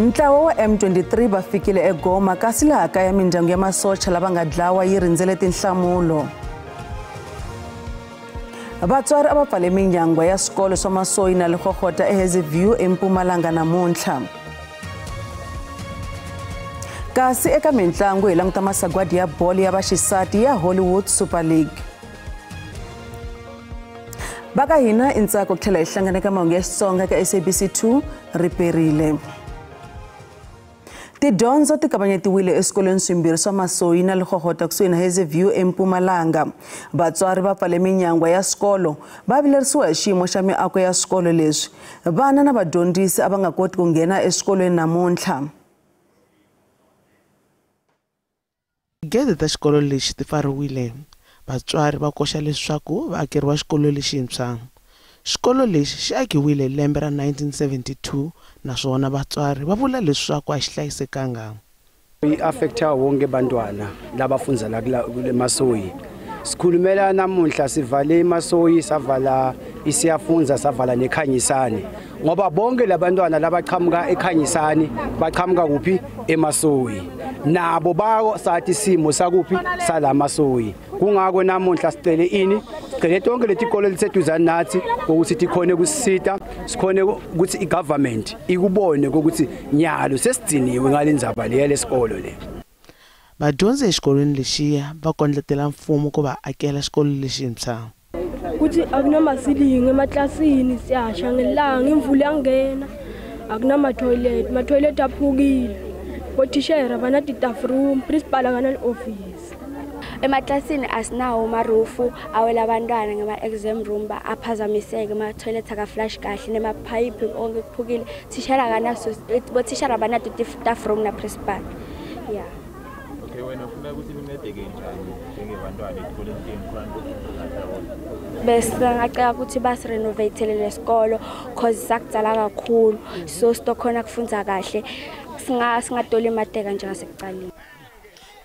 Ntlawa wa M23 va fikile eGoma kasi laha kaya mindyangu ya masocha lava nga dlawa yi rindzele tinhlamulo. Vatswari a va pfale minyangwa ya swikolo swa Masoyi na Legogota eHazyview eMpumalanga namuntlha. Kasi eka mintlangu hi languta masagwadi ya bolo ya vaxisati ya Hollywood Super League. Va ka hina i ntsako ku tlhela hi hlangana eka mahungu ya Xitsonga eka SABC 2 riperile. Tidyondzo ti kavanyetiwile eswikolweni swimbirhi swa Masoyi na Legogota kusuhi na Hazyview eMpumalanga. Vatswari va pfale minyangwa ya swikolo va vilerisiwa hi xiyimo xa miako ya swikolo leswi. Vana na vadyondzisi a va nga koti ku nghena eswikolweni namuntlha. Tigede ta xikolo lexi ti pfariwile. Vatswari va koxa leswaku va akeriwa xikolo lexintshwa. Xikolo lexi xi akiwile hi lembe ra 1972 naswona vatswari va vula leswaku a xi hlayisekanga. Yi affecta wonke bantwana labafundza la kule Masoyi. Sikhulumela namunhla sivale Masoyi, savala iSiyafundza, savala neKhanyisani, ngoba bonke labantwana labaqhamuka eKhanyisani baqhamuka kuphi? EMasoyi. Nabo bawo sathi isimo sakuphi salamasoyi. Kungako namunhla sicele ini, sicele tonke letikolo liseduzane nathi ukuthi tikhone kusisita, sikhone ukuthi igovernment ikubone ukuthi nyalo sesigciniwe ngalendzaba le lesikolo le. Vadyondzi exikolweni lexiya va kondletela mfumo ku va akela xikolo lexintshwa. Kuthi akunamasilingi emaklasini, siyasha ngelanga, imvula yangena, akunama-toilet, ma-toilet aphukile. Bothishera bana-staff room, principal akana-office. Emaklasini asinawo marufu awela abantwana ngama-exam room aphazamiseke, ama-toilet akaflash kahle nemaphayiphi onke kuphukile. Thishera akanaso, bothishera abanato staff room na principal. Yeah. Okay, wena ufuna ukuthi nincedeke njani njengebantwana esikoleni senu? Bese ngacela ukuthi basirenovate lesikolo cause sakudzala kakhulu, so sitokhona kufundza kahle, singatoli mateka njengasekucaleni.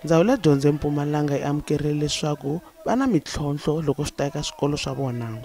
Ndzawulo ya dyondzo eMpumalanga yi amukerile leswaku va na mintlhontlho loko swi ta eka swikolo swa vona.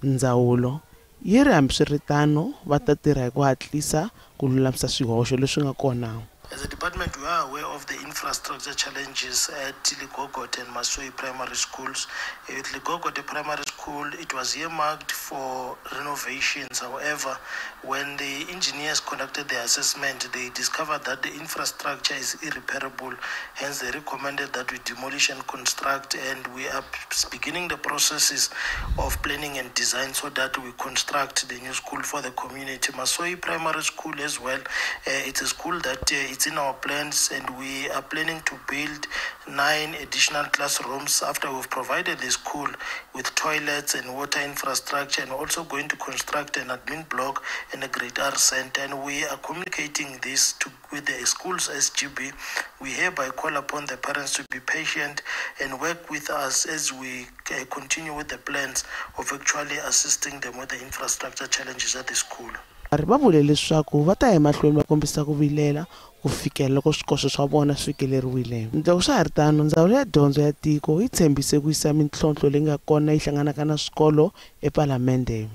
Ndzawulo yi ri hambiswiritano va ta tirha hi ku hatlisa ku lulamisa swihoxo leswi nga kona. As a department, we are aware of the infrastructure challenges at Legogota and Masoyi primary schools. At Legogota Primary School, it was earmarked for renovations. However, when the engineers conducted the assessment, they discovered that the infrastructure is irreparable. Hence, they recommended that we demolish and construct, and we are beginning the processes of planning and design so that we construct the new school for the community. Masoyi Primary School as well, it's a school that it's in our plans, and we are planning to build 9 additional classrooms after we've provided the school with toilets and water infrastructure, and also going to construct an admin block and a grade R center. And we are communicating this with the schools SGB. We hereby call upon the parents to be patient and work with us as we continue with the plans of actually assisting them with the infrastructure challenges at the school. Va vule leswaku va ta ya emahlweni va kombisa ku vilela ku fikela loko swikoxo swa vona swi fikeleriwile. Loko swa ha ri tano, Ndzawulo ya Dyondzo ya Tiko yi tshembise ku yisa mintlhontlho leyi nga kona yi hlanganaka na swikolo ePalamende.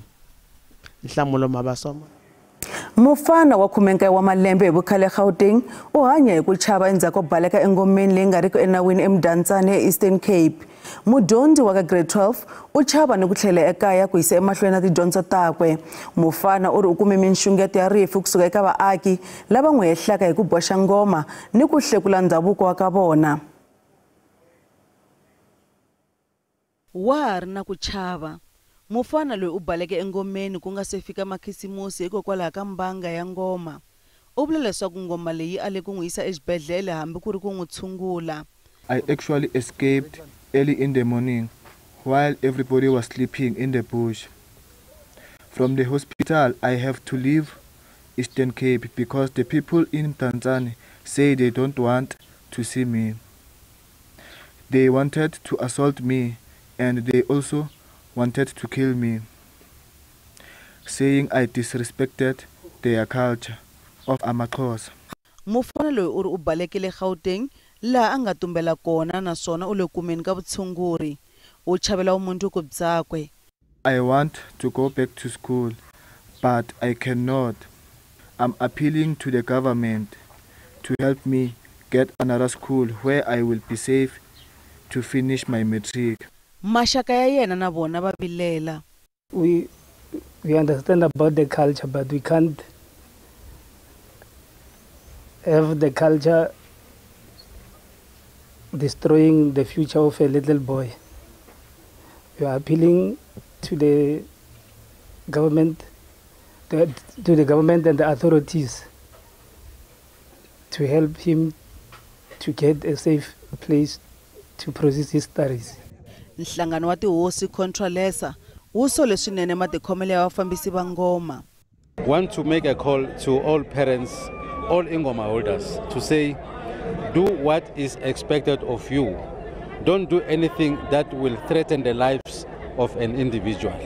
Nhlamulo Mabaso. Mufana wa 19 wa malembe hi vukhale Gauteng u hanya hi ku chava endzhaku ko baleka engomeni leyi nga riki enawini eMdantsane eEastern Cape. Mudyondzi wa ka grade 12 u chava ni ku tlhela ekaya ku yisa emahlweni na tidyondzo takwe. Mufana u ri u kume minxungeto ya rifu kusuka eka vaaki lava n'wi hehlaka hi ku boxa ngoma ni ku hlekula ndhavuko wa ka vona. Wa ha ri na ku chava. Mufana loyi u baleke engomeni ku nga se fika makhisimusi hikokwalaho ka mbanga ya ngoma. U vule leswaku ngoma leyi ale ku n'wi yisa exibedhlele hambi ku ri ku n'wi tshungula. I actually escaped early in the morning while everybody was sleeping in the bush. From the hospital, I have to leave Eastern Cape because the people in Tanzania say they don't want to see me. They wanted to assault me, and they also wanted to kill me, saying I disrespected their culture of amaXhosa. Mufana loyi u ri u balekile Gauteng laha a nga tumbela kona naswona u le kumeni ka vutshunguri. U chavela vumundzuku byakwe. I want to go back to school, but I cannot. I'm appealing to the government to help me get another school where I will be safe to finish my matric. Maxaka ya yena na vona va vilela. We understand about the culture, but we can't have the culture destroying the future of a little boy. We are appealing to the government, to the government and the authorities to help him to get a safe place to process his studies. Nhlangano wa tihosi Contralesa wu sole swinene matikhomelo ya vafambisi va ngoma. Want to make a call to all parents, all ingoma holders, to say, do what is expected of you. Don't do anything that will threaten the lives of an individual.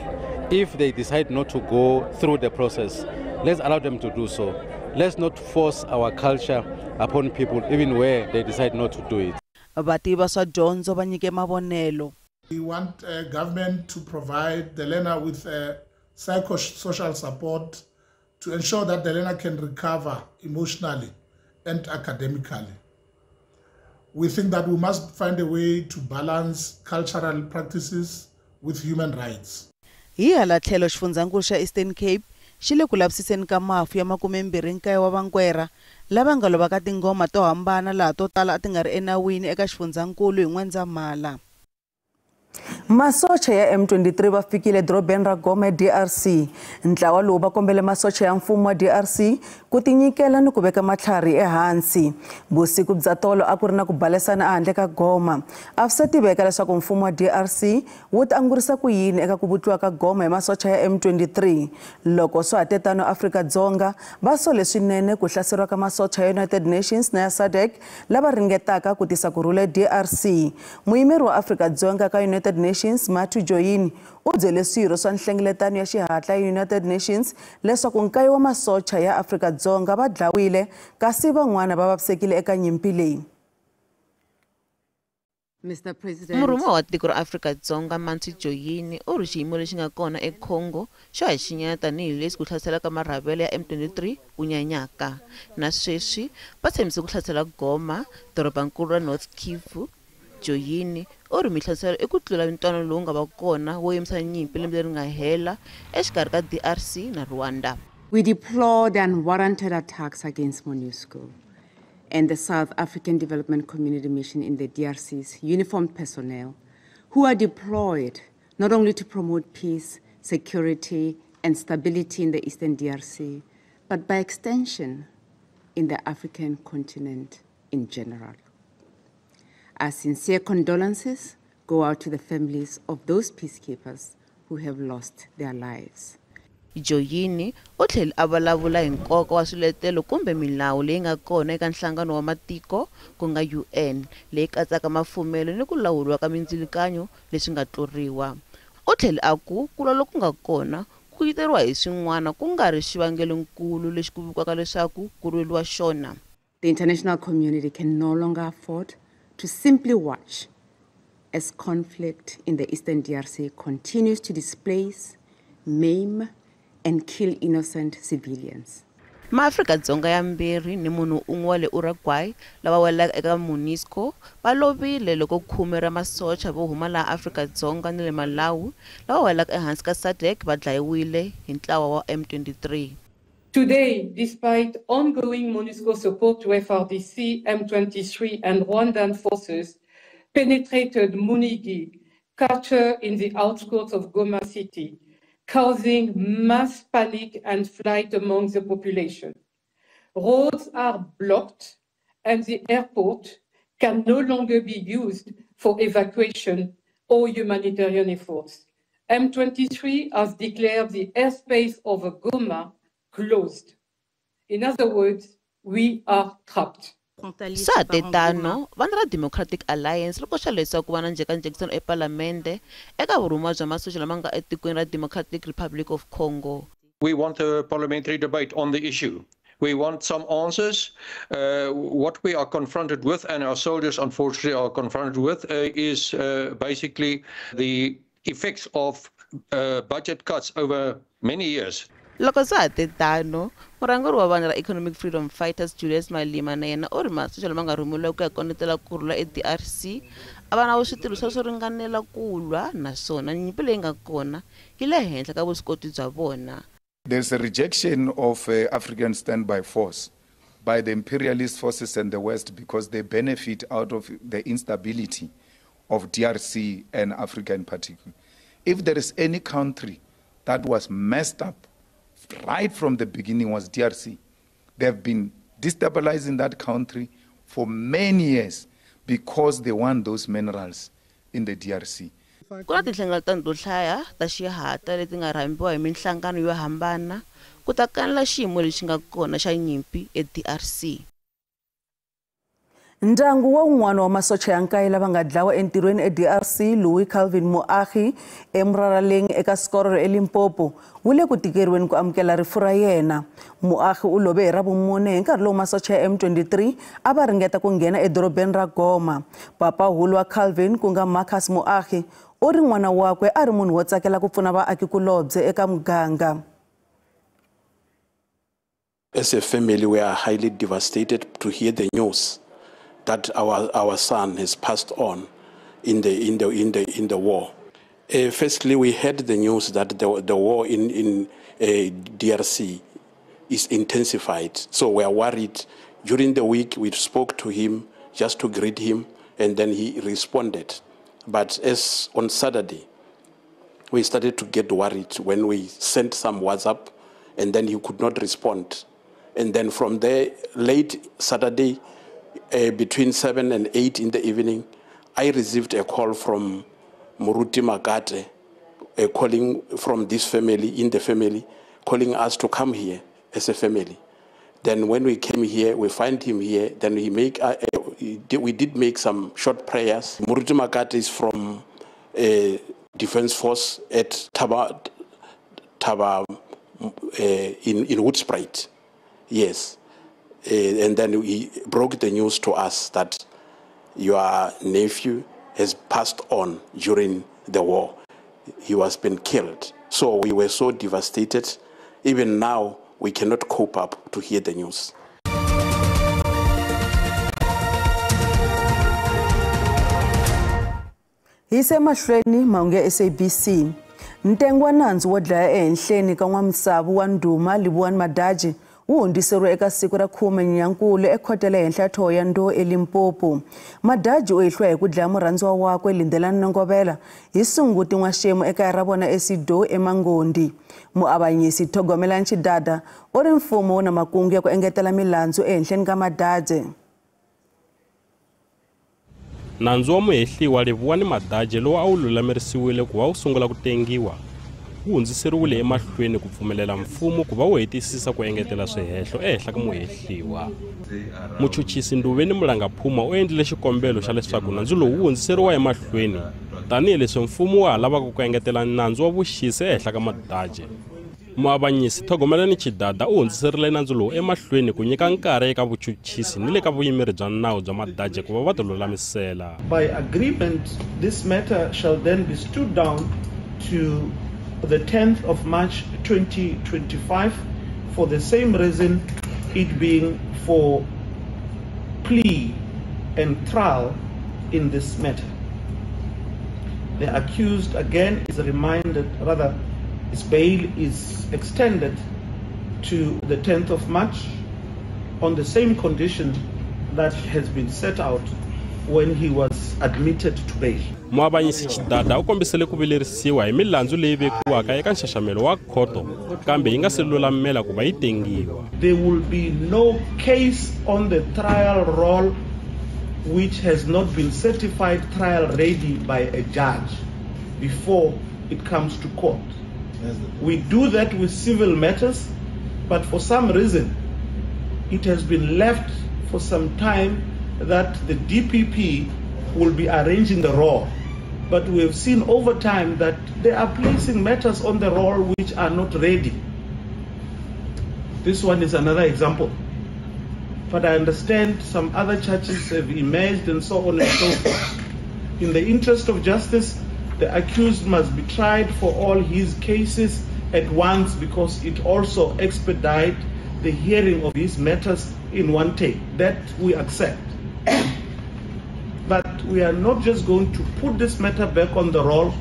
If they decide not to go through the process, let's allow them to do so. Let's not force our culture upon people, even where they decide not to do it. Vativi va swa dyondzo va nyike mavonelo. We want government to provide the learner with psychosocial support to ensure that the learner can recover emotionally and academically. We think that we must find a way to balance cultural practices with human rights. Hi hala tlhelo xifundzankulu xa Eastern Cape xi le ku lavisiseni ka mafu ya 29 wa vankwera lava nga lovaka tingoma to hambana laha to tala a ti nga ri enawini eka xifundzankulu hi N'wendzamhala. Masocha ya M23 va fikile edorobeni ra Goma DRC. Ntlawa lowu va kombele masocha ya mfumo wa DRC ku tinyikela ni ku veka matlhari ehansi. Vusiku bya tolo a ku ri na ku balesana ehandle ka Goma. A swi tiveka leswaku mfumo wa DRC wu ta angurisa ku yini eka ku vutliwa ka Goma hi masocha ya M23. Loko swa ha te tano Afrika-Dzonga va sole swinene ku hlaseriwa ka masocha ya United Nations na ya SADC lava ringetaka ku tisa ku rhula DRC. Muyimeri wa Afrika-Dzonga ka United Nations Matthew Joyini u byele swirho swa nhlengeletano ya xihatla ya United Nations leswaku nkaye wa masocha ya Afrika-Dzonga va dlawile kasi van'wana va vavisekile eka nyimpi leyi. Murhumiwa wa tiko ra Afrika-Dzonga Matthew Joyini u ri xiyimo lexi nga kona eCongo xa ha xinyanya tanihileswi ku hlasela ka marhavelo ya M23 ku nyanyaka. Na sweswi va tshembise ku hlasela Goma, dorobankulu ra North Kivu. Joyini u ri mihlaselo i ku tlula ntwanano lowu nga va kona wo yimisa nyimpi lembe leri nga hela exikarhi ka DRC na Rwanda. We deplore the unwarranted attacks against MONUSCO and the South African Development Community Mission in the DRC's uniformed personnel who are deployed not only to promote peace, security, and stability in the Eastern DRC, but by extension in the African continent in general. Our sincere condolences go out to the families of those peacekeepers who have lost their lives. Joyini u tlhele a vulavula hi nkoka wa swiletelo kumbe milawu leyi nga kona eka nhlangano wa matiko ku nga UN leyi katsaka mafumelo ni ku lawuriwa ka mindzilikanyo leswi nga tluriwa. U tlhele a ku ku lwa loku nga kona ku yiteriwa hi swin'wana ku nga ri xivangelonkulu lexi ku vikiwaka leswaku ku lweriwa xona. The international community can no longer afford to simply watch as conflict in the Eastern DRC continues to displace, maim, and kill innocent civilians. MaAfrika-Dzonga yambirhi ni munhu un'we wa le Uruguay lava welaka eka MONUSCO va lovile loko khume ra masocha vo huma laha Afrika-Dzonga ni le Malawi lava welaka ehansi ka SADC va dlayiwile hi ntlawa wa M23. Today, despite ongoing MONUSCO support to FRDC, M23 and Rwandan forces penetrated Munigi, captured in the outskirts of Goma city, causing mass panic and flight among the population. Roads are blocked and the airport can no longer be used for evacuation or humanitarian efforts. M23 has declared the airspace over Goma closed. In other words, we are trapped. Swa te tano, vandla ra Democratic Alliance ri koxa leswaku ku va na njhekanjhekisano epalamende eka vurhumiwa bya masocha lama nga etikweni ra Democratic Republic of Congo. We want a parliamentary debate on the issue. We want some answers. What we are confronted with, and our soldiers unfortunately are confronted with, is basically the effects of budget cuts over many years. Loko swa ha te tano, murhangeri wa vandla ra Economic Freedom Fighters Julius Malema na yena u ri masocha lama nga rhumeriwa ku ya kondletela ku rhula eDRC a va na switirhisiwa swo ringanela ku lwa naswona nyimpi leyi nga kona yi le henhla ka vuswikoti bya vona. There's a rejection of African standby force by the imperialist forces and the West because they benefit out of the instability of DRC and Africa in particular. If there is any country that was messed up right from the beginning was DRC. They have been destabilizing that country for many years because they want those minerals in the DRC. Ku na tinhlengeletano to hlaya ta xihatla leti nga rhambiwa hi minhlangano yo hambana ku ta kanela xiyimo lexi nga kona xa nyimpi eDRC. Ndyangu wa un'wana wa masocha ya nkaye lava nga dlawa entirhweni eDRC, Louis Calvin Moagi, emuraraleng eka Skororo eLimpopo, wu le ku tikeriweni ku amukela rifu ra yena. Moagi u love hi Ravumune hi nkarhi lowu masocha ya M23 a va ringeta ku nghena edorobeni ra Goma. Papahulu wa Calvin, ku nga Marcus Moagi, u ri n'wana wakwe a ri munhu wo tsakela ku pfuna vaakikulobye eka muganga. As a family, we are highly devastated to hear the news that our son has passed on in the war. Firstly, we heard the news that the war in DRC is intensified, so we are worried. During the week, we spoke to him just to greet him, and then he responded. But as on Saturday, we started to get worried when we sent some WhatsApp, and then he could not respond. And then from there, late Saturday, between 7 and 8 in the evening, I received a call from Muruti Makate, calling from this family, in the family, calling us to come here as a family. Then when we came here, we find him here. Then we did make some short prayers. Muruti Makate is from Defense Force at Taba in Woodsprit. Yes. And then he broke the news to us that your nephew has passed on during the war. He was been killed. So we were so devastated. Even now, we cannot cope up to hear the news. Hise mahlweni mahungu ya SABC. Ntengo wa nandzu wo dlaya ehenhleni ka n'wamisavu wa ndhuma Livhuwani Madadzhe wu hundziseriwe eka siku ra 10 Nyenyankulu ekhoto ya le henhla ya Thohoyandou eLimpopo. Madadzhe u hehliwa hi ku dlaya murhandziwa wakwe Lindelani Nongovela hi Sunguti n'waxemu ekaya ra vona eSido eMangondi. Muavanyisi Thogomelani Chidada u ri mfumo wu na makungu ya ku engetela milandzu ehenhleni ka Madadzhe. Nandzu wa muhehliwa Livhuwani Madadzhe lowu a wu lulamerisiwile ku va wu sungula ku tengiwa wu hundziseriwile emahlweni ku pfumelela mfumo ku va wu hetisisa ku engetela swihehlo ehenhla ka muhehliwa. Muchuchisi Nduveni Mulangaphuma u endlile xikombelo xa leswaku nandzu lowu wu hundziseriwa emahlweni tanihileswi mfumo wa ha lavaka ku engetela nandzu wa vuxisi ehenhla ka Madadzhe. Muavanyisi Thogomelani Chidada u hundziserile nandzu lowu emahlweni ku nyika nkarhi eka vuchuchisi ni le ka vuyimeri bya nawu bya Madadzhe ku va va tilulamisela. By agreement, this matter shall then be stood down to the 10th of March 2025 for the same reason, it being for plea and trial in this matter. The accused again is reminded, rather his bail is extended to the 10th of March on the same condition that has been set out when he was admitted to bail. Muavanyisi Chidada u kombisile ku vilerisiwa hi milandzu leyi vekiwaka eka nxaxamelo wa khoto kambe yi nga se lulamela ku va yi tengiwa. There will be no case on the trial roll which has not been certified trial ready by a judge before it comes to court. We do that with civil matters, but for some reason it has been left for some time that the DPP will be arranging the roll. But we have seen over time that they are placing matters on the roll which are not ready. This one is another example. But I understand some other churches have emerged and so on and so forth. In the interest of justice, the accused must be tried for all his cases at once because it also expedites the hearing of these matters in one take. That we accept. But we are not just going to put this matter back on the roll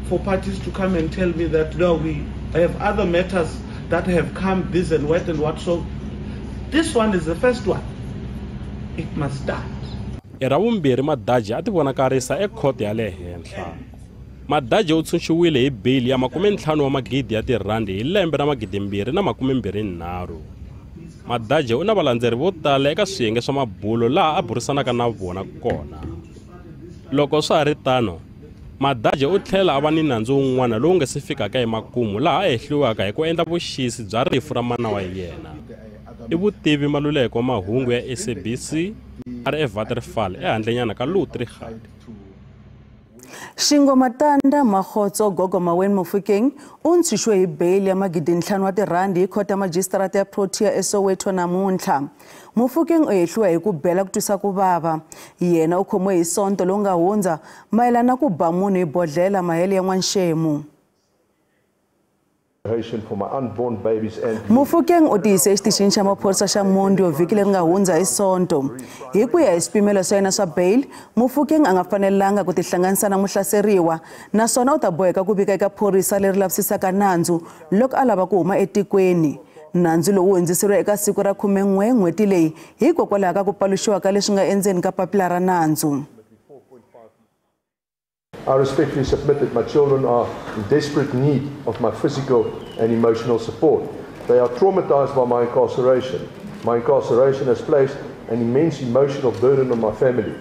for parties to come and tell me that, no, we have other matters that have come, this and what and what. So this one is the first one. It must start. I ra vumbirhi Madaji a ti vonakarisa ekhoto ya le henhla. Madaji u tshunxiwile hi beyili ya 50 wa magidi ya tirhandi hi lembe ra 2023. Madaji u na valandzeri vo tala eka swiyenge swa mabulo laha a burisanaka na vona kona. Loko swa ha ri tano, Madaji u tlhela a va ni nandzu wun'wana lowu nga si fikaka emakumu laha a hehliwaka hi ku endla vuxisi bya rifu ra mana wa yena. I vutivi Maluleke wa mahungu ya SABC a ri eWaterval ehandlenyana ka Loutrigat. Xingomatanda Makhotso Gogo Maweni Mofokeng u ntshunxiwe hi beyili ya 5,000 wa tirhandi hi khoto ya majisitarata ya Protea eSoweto namuntlha. Mofokeng u hehliwa hi ku bela ku twisa ku vava. Yena u khomiwe hi Sonto lowu nga hundza mayelana na ku ba munhu hi bodlhela mahele ya n'wanxemu. Mofokeng u tiyise exitichini xa maphorisa xa Mondio vhiki leri nga hundza hi Sonto. Hi ku ya hi swipimelo swa yena swa bail, Mofokeng a nga fanelanga ku tihlanganisa na muhlaseriwa naswona u ta boheka ku vika eka phorisa leri lavisisaka nandzu loko a lava ku huma etikweni. Nandzu lowu hundziseriwe eka siku ra 11 n'hweti leyi hikokwalaho ka ku paluxiwa ka leswi nga endzeni ka papila ra nandzu. I respectfully submit that my children are in desperate need of my physical and emotional support. They are traumatized by my incarceration. My incarceration has placed an immense emotional burden on my family.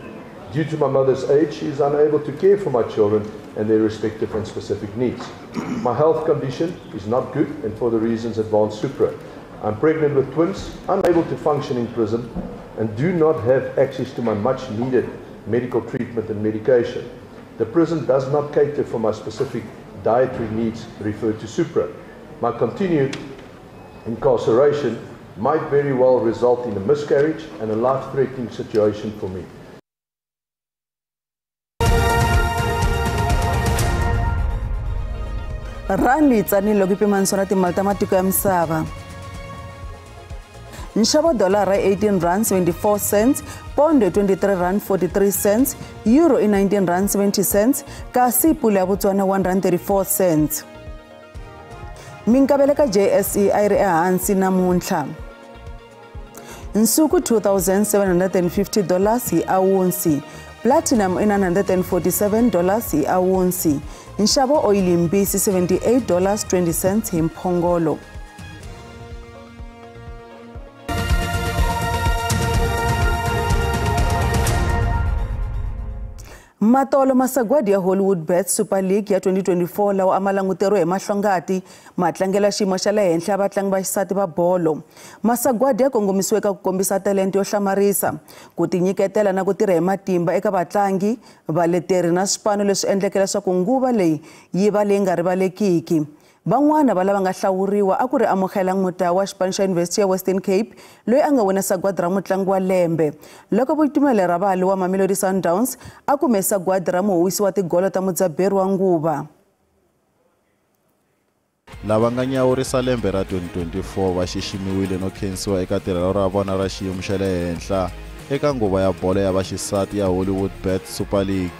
Due to my mother's age, she is unable to care for my children and their respective and specific needs. My health condition is not good, and for the reasons advanced supra. I'm pregnant with twins, unable to function in prison, and do not have access to my much needed medical treatment and medication. The prison does not cater for my specific dietary needs referred to supra. My continued incarceration might very well result in a miscarriage and a life-threatening situation for me. Randi yi tsanile loko yi pimanisiwa na timali ta matiko ya misava. Nxavo dolara 18 rand 74 cents, pondo 23 rand 43 cents, euro i 19 rand 70 cents, kasi pula ya Botswana 1 rand 34 cents. Minkavelo ka JSE a yi ri ehansi namuntlha. Nsuku $2,750 hi awunsi, platinum i $947 hi awunsi, nxavo oyili mbisi $78.20 hi mphongolo. Matolo masagwadi ya Hollywood Bets Super League ya 2024 lawa a ma languteriwe hi mahlongati ma tlangela xiyimo xa le henhla vatlangi va xisati va bolo. Masagwadi ya kongomisiwe eka ku kombisa talente yo hlamarisa, ku tinyiketela na ku tirha hi matimba eka vatlangi, valeteri na swipano leswi endleke leswaku nguva leyi yi va leyi nga rivalekiki. Van'wana va lava nga hlawuriwa a ku ri Amogelang Motau wa xipano xa University ya Western Cape loyi a nga wina sagwadi ra mutlangi wa lembe. Loko Boitumelo Rabale wa Mamelodi Sundowns a kume sagwadi ra muhowisi wa tigolo ta mudzaberi wa nguva. Lava nga nyawurisa lembe ra 2024 va xiximiwile no khensiwa eka tirhelo ra vona ra xiyimo xa le henhla eka nguva ya bolo ya vaxisati ya Hollywood Bets Super League.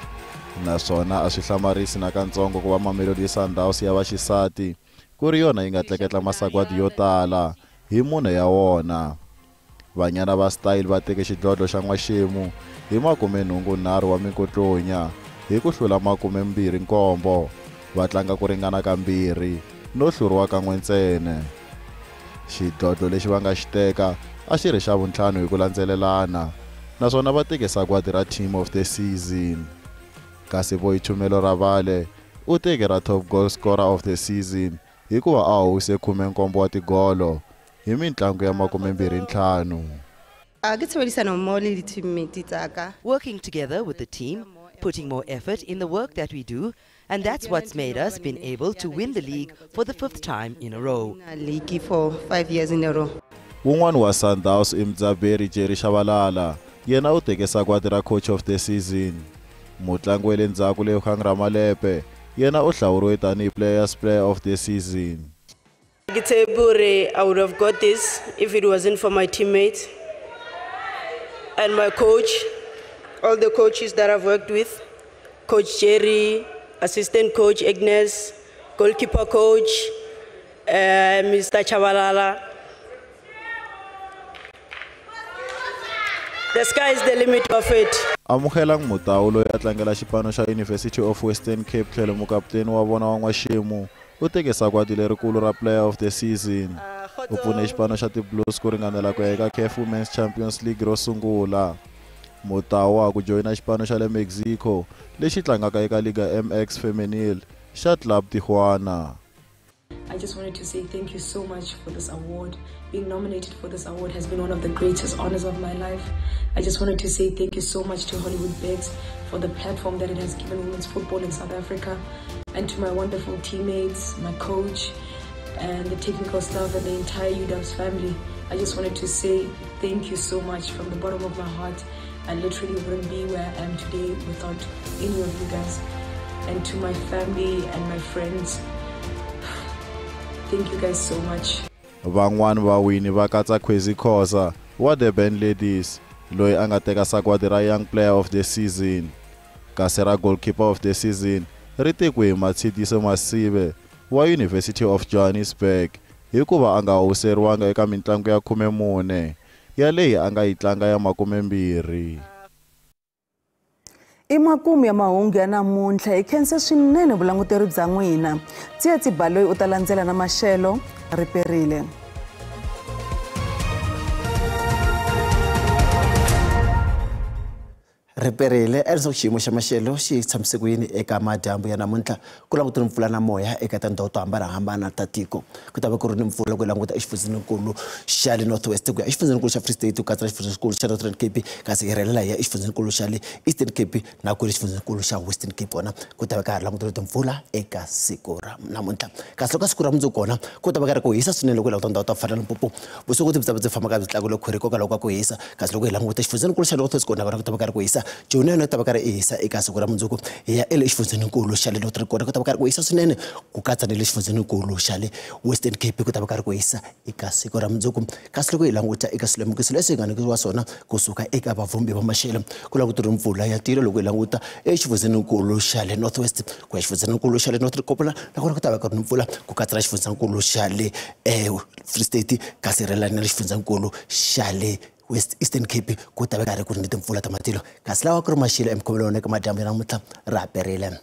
Naswona a swi hlamarisi nakantsongo ku va Mamelodi Sundowns ya vaxisati ku ri yona yi nga tleketla masagwadi yo tala hi mune ya wona. Vanyana va Style va teke xidlodlo xa n'waxemu hi 83 wa minkotlonya hi ku hlula 27 va tlanga ku ringana kambirhi no hluriwa kan'we ntsena. Xidlodlo lexi va nga xi teka a xi ri xa vuntlhanu hi ku landzelelana naswona va teke sagwadi ra Team of the Season. Kasi Boitumelo Rabale u teke ra top goal scorer of the season hikuva a howise 17 wa tigolo hi mintlangu ya 25. Working together with the team, putting more effort in the work that we do, and that's what's made us been able to win the league for the 5th time in a row. Wun'wana wa Sundowns i mudzaberi Jerry Shabalala, yena u teke sagwadi ra coach of the season. Mutlangi wa le ndzhaku Lebohang Ramalepe yena u hlawuriwe tanihi players player of the season. I would have got this if it wasn't for my teammates and my coach, all the coaches that I've worked with, Coach Jerry, assistant coach Agnes, goalkeeper coach, Mr. Chabalala. The sky is the limit of it. Amogelang Motau loyi a tlangela xipano xa University of Western Cape tlhelo mukaputeni wa vona wa n'waxemu u teke sagwadi lerikulu ra Player of the Season. U pfune xipano xa ti-Blues ku ringanela ku ya eka CAF Women's Champions League ro sungula. Motau wa ku joyina xipano xa le Mexico lexi tlangaka eka Liga MX Femenil xa Club Tijuana. I just wanted to say thank you so much for this award. Being nominated for this award has been one of the greatest honors of my life. I just wanted to say thank you so much to Hollywoodbets for the platform that it has given women's football in South Africa, and to my wonderful teammates, my coach, and the technical staff and the entire UWS family. I just wanted to say thank you so much from the bottom of my heart. I literally wouldn't be where I am today without any of you guys. And to my family and my friends, thank you guys so much. Van'wani vawini va katsa Khwezi Khoza wa Durban Ladies loyi a nga teka sagwadi ra Young Player of the Season, kasi ra Goalkeeper of the Season ri tekiwe hi Matshidiso Masive wa University of Johannesburg hikuva a nga howuseriwanga eka mintlangu ya 14 ya leyi a nga yi tlanga ya 20. I makumu ya mahungu ya namuntlha. Hi khense swinene vulanguteri bya n'wina. Tsietsi Baloyi u ta landzela na maxelo. Riperile. Riperile erisa xiyimo xa maxelo xi tshamise ku yini eka madyambu ya namuntlha ku langutela mpfula na moya eka tindhawu to hambanahambana ta tiko. Ku ta va ku ri ni mpfula ku languta exifundzeninkulu xa le North West ku ya exifundzeninkulu xa Free State ku katsa na xifundzeninkulu xa Northern Cape, kasi hi rhelela hi ya exifundzeninkulu xa le Eastern Cape na ku ri xifundzeninkulu xa Western Cape. Kona ku ta va ka ha ri langutela timpfula eka siku ra namuntlha. Kasi loko ka siku ra mundzuku kona ku ta va ka ri ku hisa swinene loko hi languta tindhawu ta ku fana na Limpopo. Vusiku byi ta va byi famba ka byi tlakule khwiri hikokwalaho ka ku hisa. Kasi loko hi languta xifundzeninkulu xa North West kona ku ta va ka ri ku hisa. Joni yona ta va ka ri hisa eka siku ra mundzuku. Hi ya ele xifundzeninkulu xa le Northern kona ku ta va ka ri ku hisa swinene ku katsa na le xifundzeninkulu xa le Western Cape ku ta va ka ri ku hisa eka siku ra mundzuku. Kasi loko hi languta eka swilemukiso leswi hi nga nyikiwa swona kusuka eka vavhumbi va maxelo ku langutela mpfula ya tilo loko hi languta exifundzeninkulu xa le North West ku ya xifundzeninkulu xa le Northern Cape nakona ku ta va ka ri ni mpfula ku katsa na xifundzeninkulu xa le Free State kasi rhelana na le xifundzeninkulu xa le West Eastern Cape ku ta va ka ri ku ri ni timpfula ta matilo. Kasi lawa ku ri maxelo emikhomelo wona eka madyambu ya namuntlha ra perile.